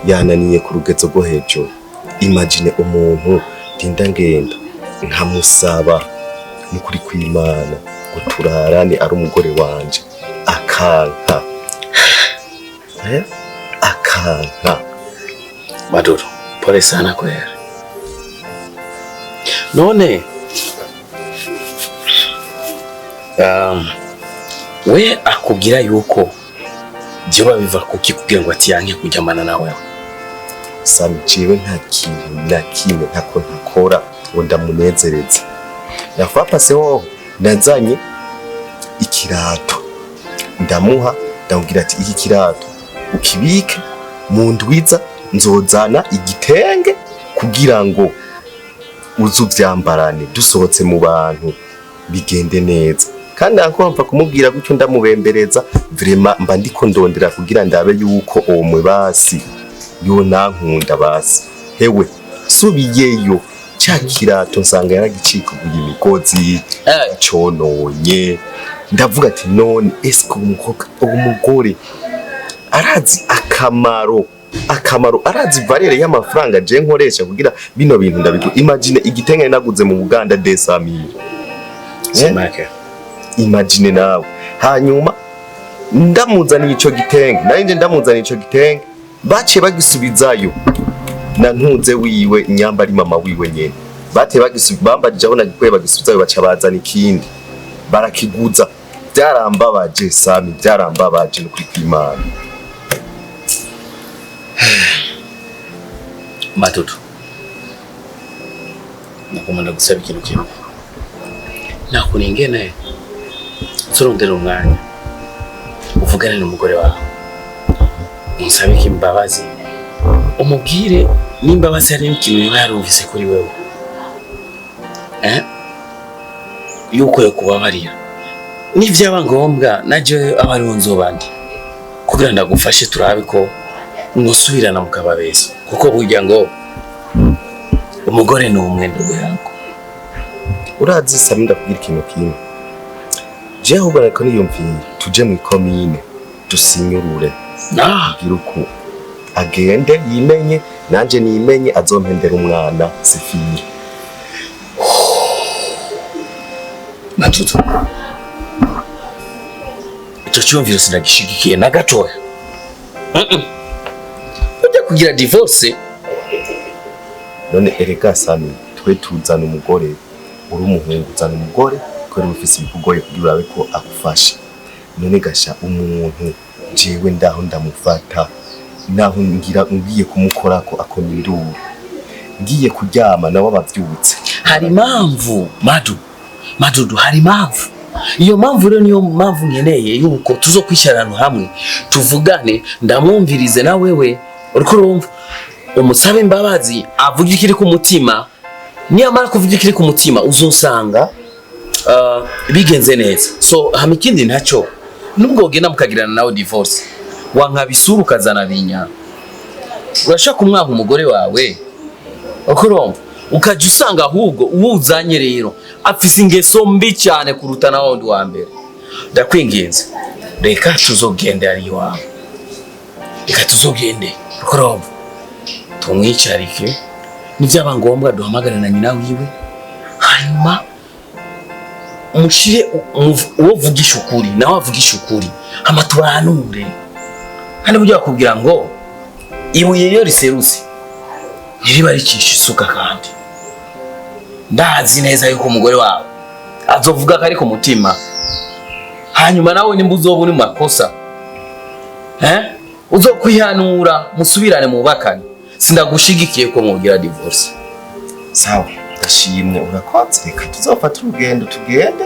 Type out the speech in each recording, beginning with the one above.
Yananiye ku rugezo rwo hejuru. Imagine umuntu ndinda ngenda nkamusaba n'ukuri kw'Imana ngo turarane ari umugore wanje, akanka. Eh? Akanka. Maduro, pole sana kweli. None we akubwira yuko byoba biva kuki kugira ngo atiyanke kujyamana nawe? Sami, jewe nta kintu na kimwe ntako ntakora ngo ndamunezereze. Nafapase hoho nazanye ikirato ndamuha, ndamubwira ati iki kirato ukibike mu ndwiza, nzozana igitenge kugira ngo uze uvyambarane dusohotse mu bantu bigende neza. Kandi nako mpfa kumubwira gutyo ndamubembereza, vraiment mba ndiko ndondera kugira ndabe yuko uwo mwe basi yonankunda basi. Hewe, subiyeyo cya kirato nsanga yaragicikaguye imigozi, cononye. Ndavuga ati none eske umukobwa, uwo mugore arazi akamaro, arazi valeur y'amafaranga je nkoresha kugira bino bintu ndabigura? Imagine igitenge naguze mu Buganda 200,000. Simake. Imagine nawe. Hanyuma ndamuzaniye ico gitenge, nari nje ndamuzaniye ico gitenge, baciye bagisubizayo na ntuze wiwe nyamba ari mama wiwe nyene. Bateye bagisubiza, bambajije aho nagikuye, bagisubizayo, baca bazana ikindi barakiguza. Byarambabaje Sami, byarambabaje n'ukuri kw'Imana. Matutu, nagomba ndagusaba ikintu kimwe. Nakuntu ingene uzorondera umwanya uvugane n'umugore wawe, umusabe imbabazi, umubwire n'imbabazi hari n'ikintu yoba yarumvise kuri wewe, eh? Yuko yokubabarira. Nivyaba ngombwa naje aba ariho nzoba ndi kugira ndagufashe, turabe ko mwosubirana mukaba beza, kuko burya ngo umugore ni umwe, ndugu yangu. Urazi Sami, ndakubwira ikintu kimwe. Je ahubwo nariko niyumviye tuje mu ikomine dusinyurure, kugira uko agende yimenye nanje nimenye, azompendera umwana, c'est fini. Matutu, ico cyumviro sinagishigikiye na gatoya. Ujya kugira divorce? None erega Sami, twe tuzana umugore, uri umuhungu uzana umugore kubera uba ufise ibikugoye kugira urabe ko agufasha. None gasha umuntu jewe ndaho ndamufata, naho ngira ngiye kumukorako akoma induru, ngiye kuryama nawe abavyutse. Hari impamvu, madu madudu, hari impamvu. Iyo mpamvu rero niyo mpamvu nkeneye yuko tuzokwicara ahantu hamwe tuvugane, ndamwumvirize na wewe uriko urumva, umusabe imbabazi, avuge ikiri ku mutima. Niyamara kuvuga ikiri ku mutima uzosanga bigenze neza. So hama ikindi ntacyo, nubwo wogenda mukagirana nawe divorce, wankabisura ukazana binya, urashaka kumwanka umugore wawe, uko urumva ukajya usanga ahubwo uwo uzanye rero afise ingeso mbi cyane kuruta na wundi wa mbere. Ndakwinginze, reka tuzogende ari iwawe, reka tuzogende, uko urumva tumwicarike, nibyaba ngombwa duhamagare na nyina wiwe, hanyuma mushire uwo vugisha ukuri nawe avugisha ukuri, hama tubahanure. Kandi burya bakubwira ngo ibuye iyo riserutse ntiriba ricisha isuka. Kandi ndazi neza yuko umugore wawe azovuga ko ari ku mutima, hanyuma nawe nimba uzoba uri mu makosa, eh? Uzokwihanura musubirane mubakane. Sindagushigikiye ko mwogira divorce. Sawa, ndashimye, urakoze. Reka tuzofata urugendo tugende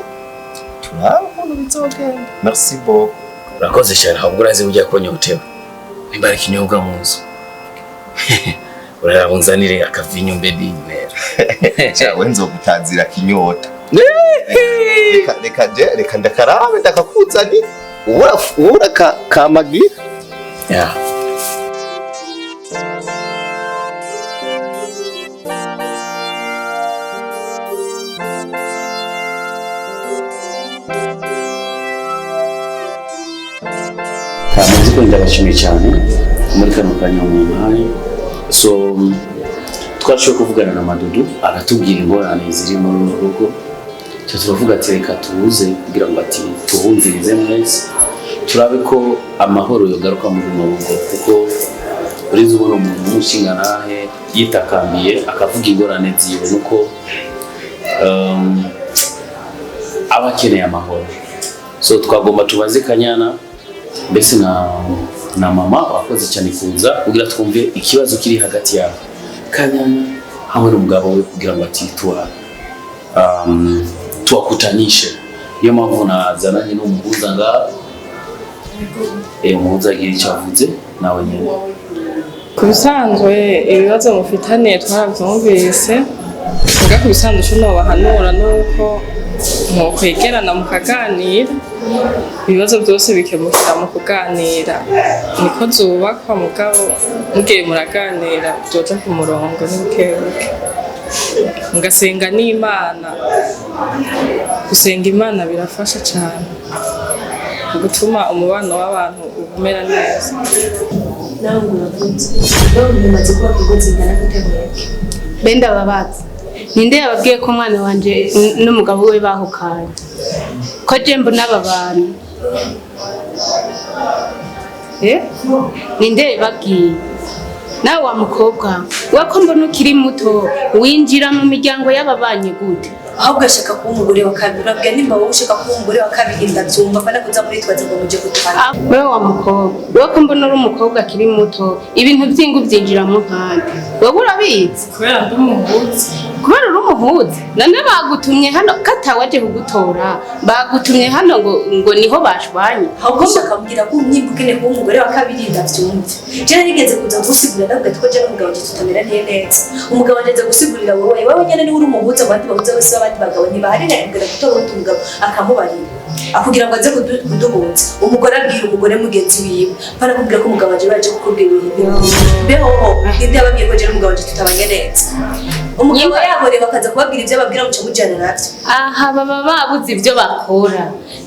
turabe ukuntu bizogenda. Merci beaucoup. Urakoze cyane. Ahubwo urazi burya ko nyotewe, nimba ari ikinyobwa mu nzu uraraba unzanire akavinyu mbe ndinywera. Cawe nzogutazira kinyota. Reka je reka ndakarabe ndakakuzanira, ubura kamagira. Yeah. Muzi ko ndabashimiye cyane. Muri kano kanya mumpaye, so twashoboye kuvugana na Madudu, aratubwira ingorane ziri muri uru rugo. Cyo turavuga ati reka tuze kugira ngo ati tubumvirize mwese, turabe ko amahoro yogaruka muri runo rugo, kuko urizi ubona umuntu w'umushingantahe yitakambiye akavuga ingorane ziwe, nuko aba akeneye amahoro. So twagomba tubaze Kanyana mbese na mama wakoze cyane kuza kugira twumve ikibazo kiri hagati yabo, Kanyana hamwe n'umugabo we, kugira ngo ati tuwakutanishe. Niyo mpamvu nazananye n'umuhuza ngaha. Umuhuza agira icyo avuze nawe nyine. Ku bisanzwe ibibazo mufitaniye twarabyumvise, muga ku bisanzwe ico nobahanura nuko mwokwegerana mukaganira. Ibibazo byose bikemukira mu kuganira, niko zubakwa. Mugabo mugiye muraganira byoja ku murongo ni bukebuke, mugasenga n'Imana. Gusenga Imana birafasha cane mu gutuma umubano w'abantu umera neza. Nawe ngo uravutse, nawe mumaze kubaka ingo zingana gute mwebwe? Benda babaza, ninde yababwiye ko umwana wanje n'umugabo we bahukanye? Ko je mbona aba bantu, eh? Ninde yababwiye? Nawe wa mukobwa we, ko mbona ukiri muto, winjira mu miryango y'ababanyi gute? Ahubwo ashaka kuba umugore wa kabiri. Urabwira nimba wowe ushaka kuba umugore wa kabiri, ndabyumva, ko nakuza muritwaza ngo muje kuduhana. Wewe wa mukobwa we, ko mbona uri umukobwa akiri muto, ibintu vy'ingo uvyinjiramo nkande? Wewe urabizi. Kubera ndi umuhuza. Kubera uri umuhuza? None bagutumye hano katawaje kugutora? Bagutumye hano ngo niho bashwanye? Ahubwo ushaka mbwira ko nimba ukeneye kuba umugore wa kabiri, ndabyumva. Je narigeze kuza gusigurira, ndavuga ati ko je n'umugabo wanje tutameraniye neza. Umugabo wanje aza gusigurira wowe, wowe nyene niwe uri umuhuza mu bandi bahuza bose b'abandi bagabo ntibahari. Nakubwira gutora uwundi mugabo akamubarira akugira ngo aze kuduhuza. Umugore abwira umugore mugenzi wiwe, barakubwira ko umugabo wanje baje kukubwira ibintu. Mbeho ninde yababwiye ko je n'umugabo wanje tutabanye neza? Umugabo yahoreye bakaza kubabwira ibyo babwira, muca mujana navyo. Aha baba babuze ibyo bakora,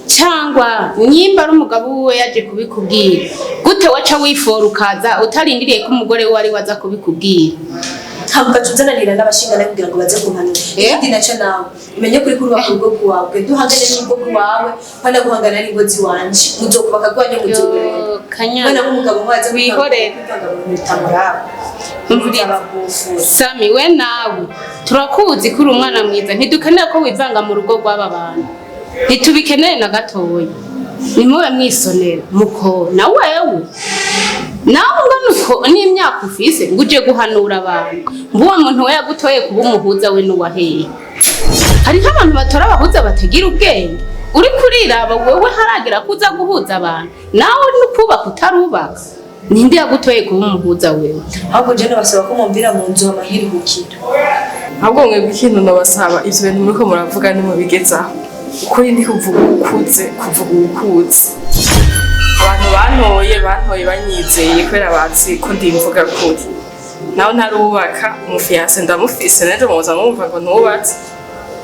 cyangwa nyimba ari umugabo wiwe yaje kubikubwira, gute waca wifora ukaza utarindiriye ko umugore we ari waza kubikubwira? Ntabwo uzananira n'abashingana kugira ngo baze kumpanura. Ikindi naco, nawe umenye kuri kurubaka urugo rwawe, ugende uhangane n'urugo rwawe, pana guhangana n'ingo ziwanje. Muzokubaka rwanyu, muzobereka. Yo, Kanyana. Mbona nk'umugabo mwaza Wihorere. kwivanga mu bintu bitamuraba. Umviriza. Abagufura. Sami, we nawe turakuzi ko uri umwana mwiza. Ntidukeneye ko wivanga mu rugo rw'aba bantu, ntitubikeneye na gatoya. Nimube mwisonera muko. Na wewe nawe ungana uko n'imyaka ufise, ngo uje guhanura abantu? Ngo uwo muntu we yagutoye kuba umuhuza we n'uwaheye? Hariho abantu batora abahuza batagira ubwenge. Uri kuriraba wewe, haragira ko uza guhuza abantu, nawe n'ukubaka utarubaka. Ninde yagutoye kuba umuhuza wewe? Ahubwo je nabasaba ko mumvira mu nzu amahiruhukiro. Ahubwo mwebwe ikintu nabasaba, ivyo bintu muriko muravuga nimubigezaho. Ukuri ntikuvuga ukuze, kuvuga uwukuze. Abantu bantoye banyizeye kubera bazi ko ndimvuga kuri. Nawe ntarubaka, umufiyanse ndamufise, nejo muza mwumva ngo ntubatse.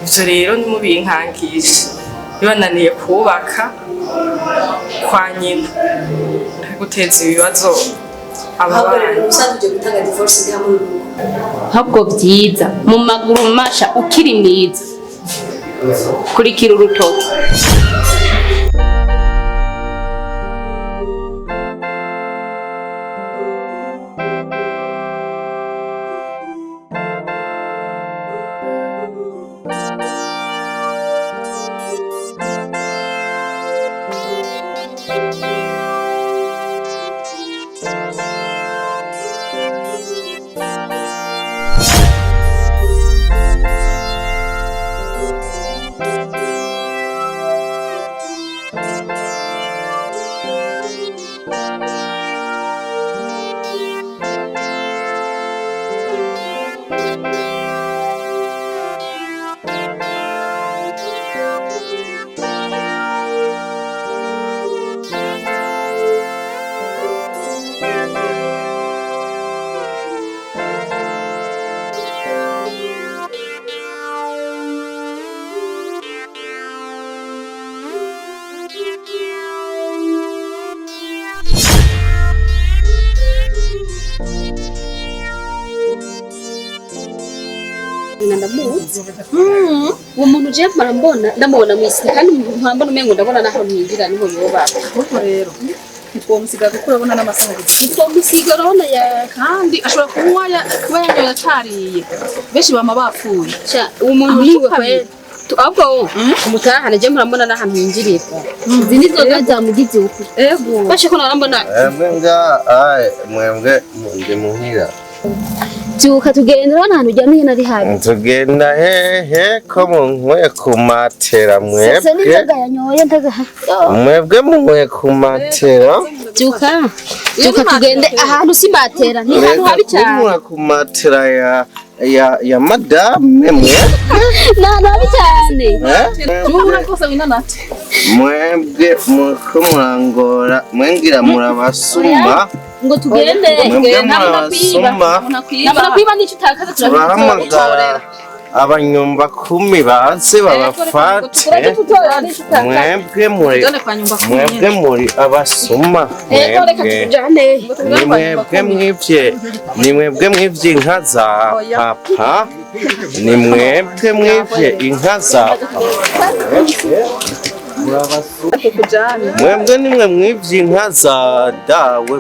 Ivyo rero ntimubinkangishe. Bibananiye kubaka kwa nyina, guteza ibibazo Ahubwo rero ababanyi. Umusanzu uje gutanga divorce ngaha muri uru rugo. Ahubwo byiza mu maguru masha, ukiri mwiza, kurikira urutoki. Umenga ndamuzi uwo muntu. Je mpora mbona, ndamubona mw'isi, kandi mpora mbona umengo ndabona naho mwinjira niho yoba. Ariko rero ntitwomusiga kuko urabona n'amasaha ageze. Ntitwomusiga, urabona ya Kandi ashobora kuba yanyoye atariye, benshi bama bapfuye. Sha, uwo muntu niwe Amacupa abiri. kweli. Ahubwo umutahane, je mpora mbona n'ahantu yinjirira. Izi ni zoga zamugize uku. Ego. Bashe ko nahora mbona. Mwebwe nga ai mwebwe ndi muhira. Byuka tugenda, urabona ahantu uryamye nyene ari habi. Tugenda hehe ko munkuye ku matera? Sese Mwebwe n'inzoga yanyoye ndaga. Mwebwe munkuye ku matera. Byuka, byuka tugende, ahantu si matera, ni ahantu habi cyane. Kunkura ku matera ya madame mwe. Ni ahantu habi cyane. Eh? Jura rwose winanate. Mwebwe muriko murangora, mwengira murabasuma. Ngo tugende. Mwebwe murabasuma. Nabona kwiba n'icyo utakaza. Turahamagara abanyumba kumi baze babafate. Mwebwe muri Tugane kwa nyumba kumi. Mwebwe muri abasuma. Ego, reka Mwebwe tujane. Ni mwebwe mwivye, ni mwebwe mwivye inka za papa, ni mwebwe mwivye inka za papa. Mwebwe nimwe mwivye inka za dawe.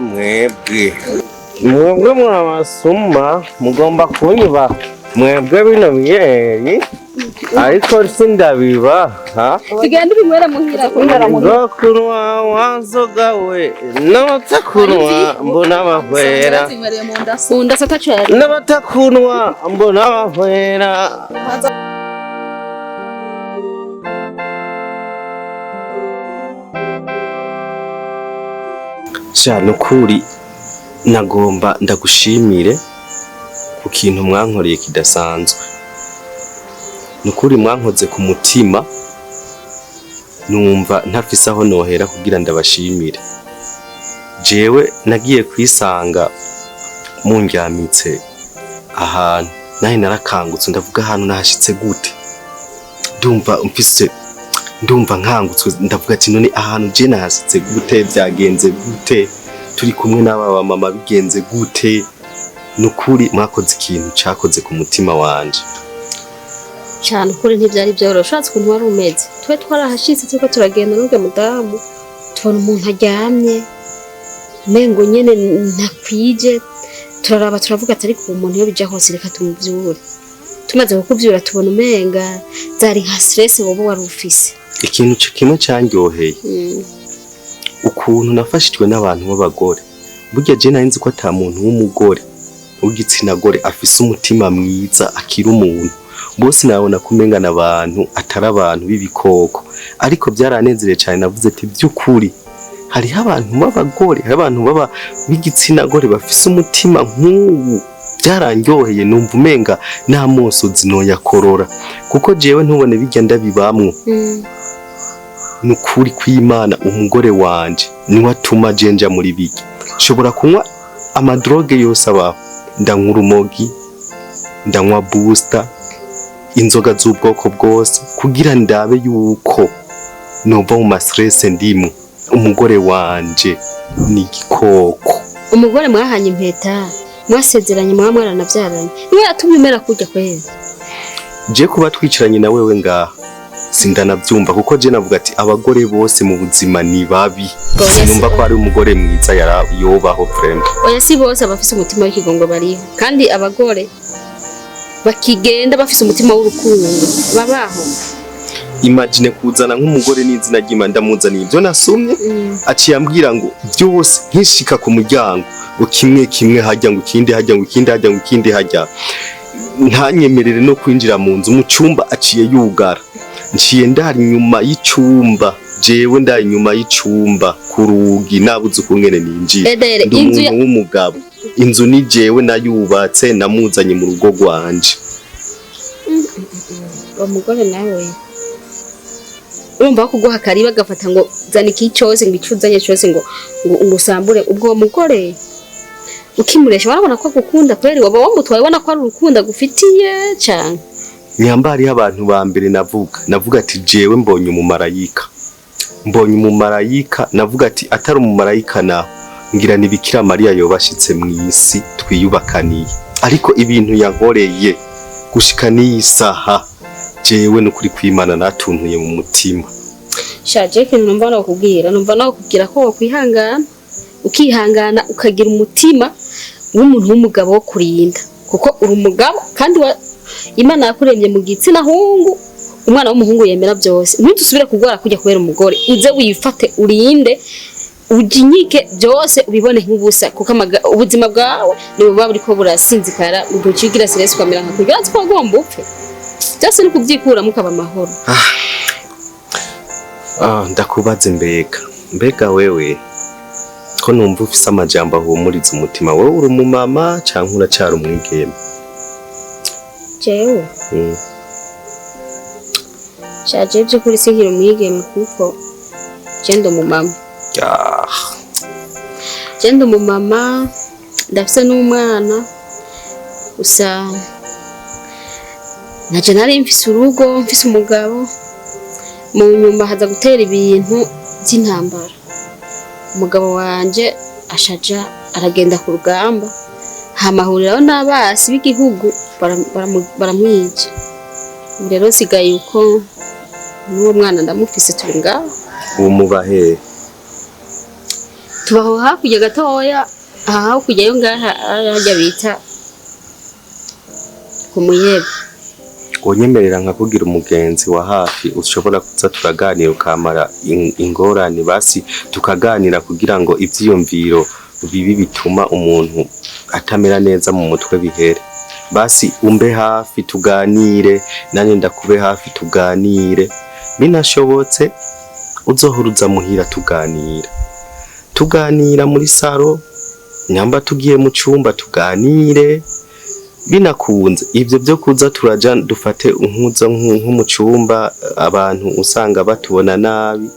Mwebwe murabasuma, mugomba kunyiba mwebwe bino biyeri, ariko sindabibaha. Tugende ubinywere muhira. Ngo kunywa wanzoga we, n'abatakunwa mbona bahwera. Zinywereye mu nda. Unda satacu yari. N'abatakunwa mbona bahwera. Sha, nukuri nagomba ndagushimire ku kintu mwankoreye kidasanzwe. Nukuri mwankoze ku mutima, numva ntafise aho nohera kugira ndabashimire. Jewe nagiye kwisanga mundyamitse ahantu, nahe narakangutse, ndavuga ahantu nahashitse gute? Ndumva mfise, ndumva nkangutswe, ndavuga ati none ahantu je nahashitse gute? Byagenze gute? Turi kumwe n'aba mama, bigenze gute? Nukuri mwakoze ikintu cakoze ku mutima wanje. Cyane, ukuri ntibyari byoroshye. Ushatse ukuntu wari umeze, twe twarahashitse turiko turagenda n'urya mudamu, tubona umuntu aryamye umengo nyene ntakwije. Turaraba, turavuga ati ariko uwo muntu iyo bija hose, reka tumuvyure. Tumaze kukuvyura tubona umenga zari nka stress wowe wari ufise. Ikintu kimwe candyoheye, ukuntu nafashijwe n'abantu b'abagore. Burya je nari nzi ko ata muntu w'umugore w'igitsina gore afise umutima mwiza akira umuntu. Bose nabona kumenga n'abantu atari abantu b'ibikoko, ariko byaranezereye cyane. Navuze ati by'ukuri hariho abantu b'abagore, hariho abantu baba b'igitsina gore bafise umutima nk'uwu. Byarandyoheye, numva umenga n'amosozi noyakorora, kuko jewe ntubone bijya ndabibamwo. Nukuri kw'Imana, umugore wanje niwe atuma jenja muri biki. Nshobora kunywa amadroge yose abaho, ndanywa urumogi, ndanywa booster, inzoga z'ubwoko bwose, kugira ndabe yuko nova mu mastress ndimo. Umugore wanje ni igikoko. Umugore mwahanye impeta, mwasezeranye, mwaba mwaranabyaranye, niwe yatumye umera kurya kwera? Je kuba twicaranye na wewe ngaha sindanabyumva, kuko je navuga ati abagore bose mu buzima ni babi. Sinumva ko ari umugore mwiza yara yobaho vraiment. Oya, si bose abafise umutima w'ikigongo bariho, kandi abagore bakigenda bafise umutima w'urukundo babaho. Imagine kuzana nk'umugore n'izina ry'Imana, ndamuzaniye ibyo nasumye, aciye ambwira ngo byose nkishika ku muryango ngo kimwe kimwe hajya, ngo ikindi hajya, ngo ikindi hajya, ngo ikindi hajya, ntanyemerere no kwinjira mu nzu. Mu cyumba aciye yugara, nciye ndari inyuma y'icyumba. Jewe ndari inyuma y'icyumba ku rugi, nabuze ukungene ninjira. Edere, Ndi inzu umuntu w'umugabo, inzu ni jewe nayubatse, namuzanye mu rugo rwanje. Uwo mugore nawe urumva ko kuguha kariba agafata ngo zana iki cyose, ngo icyo uzanye cyose, ngo usambure. Ubwo uwo mugore ukimuresha warabona ko agukunda kweri? Waba wamutwaye ubona ko ari urukundo agufitiye cyane? Nyamba hariho abantu ba mbere navuga ati jewe mbonye umumarayika, mbonye umumarayika. Navuga ati atari umumarayika naho ngira ni Bikira Mariya yobashitse mu isi twiyubakaniye. Ariko ibintu yankoreye Gushika n'iyi saha, jewe n'ukuri kw'Imana natuntuye mu mutima. Shaje, ikintu numva nokubwira ko wokwihangana, ukihangana, ukagira umutima w'umuntu w'umugabo wo kurinda, kuko uri umugabo kandi Imana yakuremye mu gitsina hungu. Umwana w'umuhungu yemera byose. Ntudusubire kurwara kujya kubera umugore. Uze wifate, urinde, ujinyike, byose ubibone nk'ubusa, kuko ubuzima bwawe ni buba buriko burasinzikara mu gihe ucigira stress, ukamera nka kurya ko wagomba upfe. Byose ni kubyikuramo ukaba amahoro. Ah, ndakubaze, mbega wewe ko numva ufise amajambo ahumuriza umutima, wewe uri umumama canke uracara umwigeme? Jewe? Mm. Shaje, by'ukuri sinkiri umwigeme, kuko je ndi umumama. Ah, Je ndi umumama, ndafise n'umwana. Gusa naje nari mfise urugo, mfise umugabo. Mu nyuma haza gutera ibintu by'intambara, umugabo wanje ashaja aragenda ku rugamba, hamahuriraho n'abasi b'igihugu, baramwica. Ubu rero nsigaye uko, n'uwo mwana ndamufise, turi ngaho. Uwo muba hehe? Tubaho hakurya gatoya, aha hakurya yo ngaha harya bita ku Muyebe. Wonyemerera nkakugira umugenzi wa hafi ushobora kuza turaganira, ukamara ingorane, basi tukaganira kugira ngo ivyiyumviro bibi bituma umuntu atamera neza mu mutwe bihere? Basi umbe hafi tuganire, nanjye ndakube hafi tuganire. Binashobotse uzohora uza muhira, tuganira, tuganira muri salon, nyamba tugiye mu cumba tuganire. Binakunze ivyo byo kuza turaja, dufate nkuza nko mu cumba, abantu usanga batubona nabi,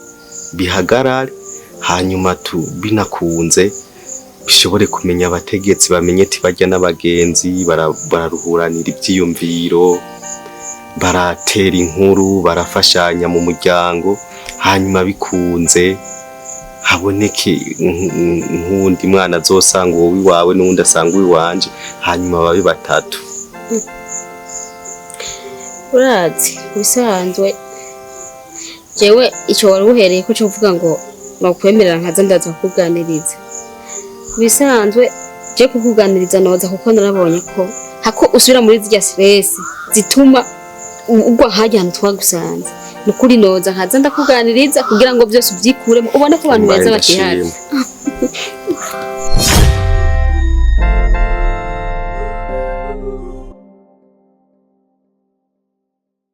bihagarare. Hanyuma tu binakunze bishobore kumenya abategetsi, bamenye ati barya n'abagenzi, bararuhuranira ivyiyumviro, baratera inkuru, barafashanya mu muryango. Hanyuma bikunze haboneke nk'uwundi mwana azosanga uwo wiwawe n'uwundi asanga uwiwanje, hanyuma babe batatu. Urazi, ku bisanzwe jewe ico wari uhereye ko cyo kuvuga ngo nokwemerera nkaza ndaza kukuganiriza, ku bisanzwe je kukuganiriza noza, kuko narabonye ko hako usubira muri zirya stress zituma ugwa nkajya ahantu twagusanze. Ni ukuri noza nkaza ndakuganiriza kugira ngo byose ubyikuremo, ubone ko abantu Mbaye beza bakihari. ndashima.